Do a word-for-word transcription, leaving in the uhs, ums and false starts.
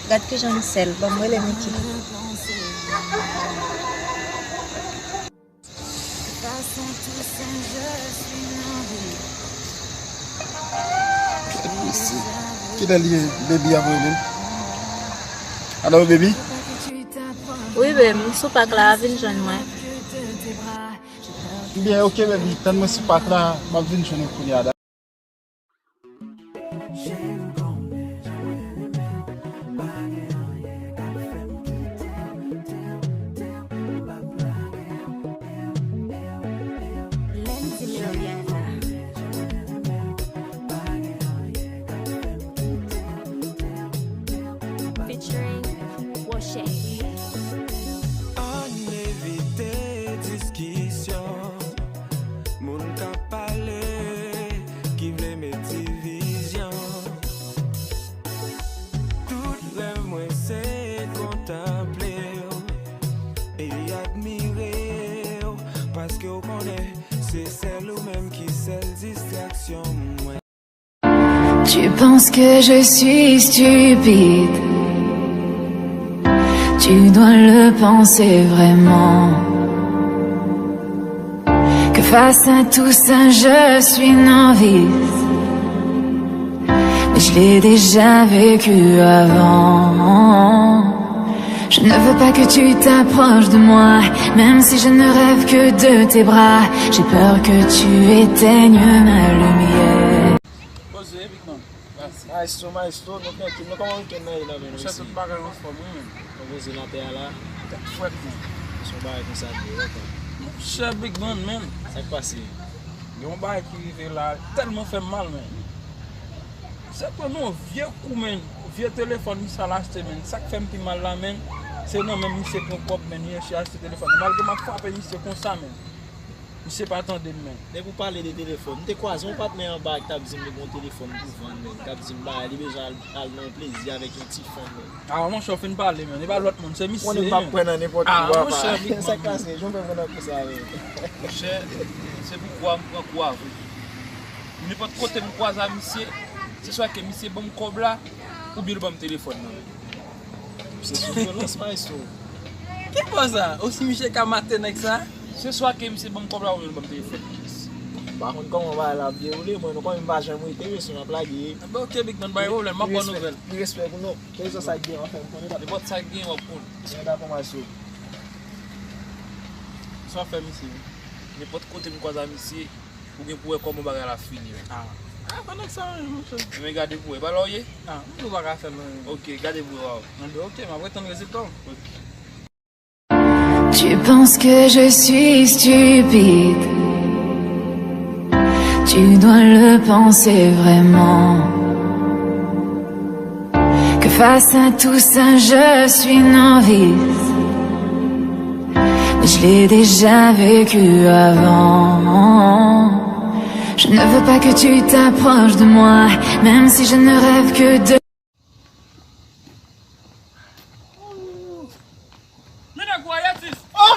Gad kijan m sèl, ban m rele Mickey. Kite li, baby ap rele m. Alo, baby? Wi, baby, m sou pak la, vin jwenn mwen. Byen, ok, baby, tann mwen sou pak la, m ap vin jwenn ou kounye a. Featuring Woshe. Ann evite diskisyon, moun k ap pale, ki vle met divizyon. Tout rèv mwen se kontanple w e admire w, paske w konnen se sèl ou menm ki sèl distraksyon mwen. Tu penses que je suis stupide, tu dois le penser vraiment. Que face à tout ça, je suis novice. Mais je l'ai déjà vécu avant. Je ne veux pas que tu t'approches de moi, même si je ne rêve que de tes bras. J'ai peur que tu éteignes ma lumière. Poze, Big Man. Maestro, maestro, nou trankil, nou kòman weekend nan ye la menm? Monchè, tout bagay anfòm, wi, menm. Konpoze nan tè a la. Tèt frèt, menm. Se yon bagay konsa ki ye, kontan. Monchè, Big Man, menm. Sa k pase? Gen yon bagay ki rive la, tèlman fè m mal, menm. Se pran yon vye kou, menm. Vye telefòn misye al achte, menm. Sa k fè m pi mal la, menm, se nan men misye pran kòb, menm, li achte telefòn. Malgre m ap frape misye konsa, menm. Misye pa tande m, menm. Depi w pale de telefòn, m te kwaze yon patnè anba ki t ap di m li gen yon telefòn pou vann, menm. K ap di m bagay, li bezwen al, al nan yon plezi avèk yon ti fanm, menm. Ah, monchè, w fin pale, menm. E pa lòt moun, se misye, menm. Konnen m ap pran nan nenpòt ki, papa. Monchè, Big Man. Sa k pase? Jan w fè pran nan kou sa, menm? Monchè, se pou kwa m pran kou a vre. Nenpòt kote m kwaze a misye, se swa ke misye ban m kòb la, oubyen l ban m telefòn nan, menm. Se sou vyolans, maestro. Ki bò sa? Osi misye ka mate nèg sa? Se swa ke misye ban m kòb la oubyen l ban m telefòn. M pa konn kòman bagay la ap dewoule, mwen, nou konnen m pa janm rete, mesye, m ap lage. Enben, ok, Big Man, pa gen pwoblèm, m ap ba w nouvèl. Pi respè pou nou. Kèlkeswa sa k gen, w ap fè m konnen. Nenpòt sa k gen, w ap konnen. Mwen dakò, maestro. Sa w ap fè misye? Nenpòt kote m kwaze a misye, ou gen pou wè kòman bagay la fini, menm. Ah. Ah, pa nèg sa, menm, monchè. Men gade pou wè, pa la w ye? Ah, m tou pa ka fè l, menm. Ok, gade pou wè, w a wè. Enben, ok, m ap retann rezilta w. Ok. Tu penses que je suis stupide, tu dois le penser vraiment. Que face à tout ça, je suis novice. Mais je l'ai déjà vécu avant. Je ne veux pas que tu t'approches de moi, même si je ne rêve que de Men nèg ou a ye, Atis. Oh,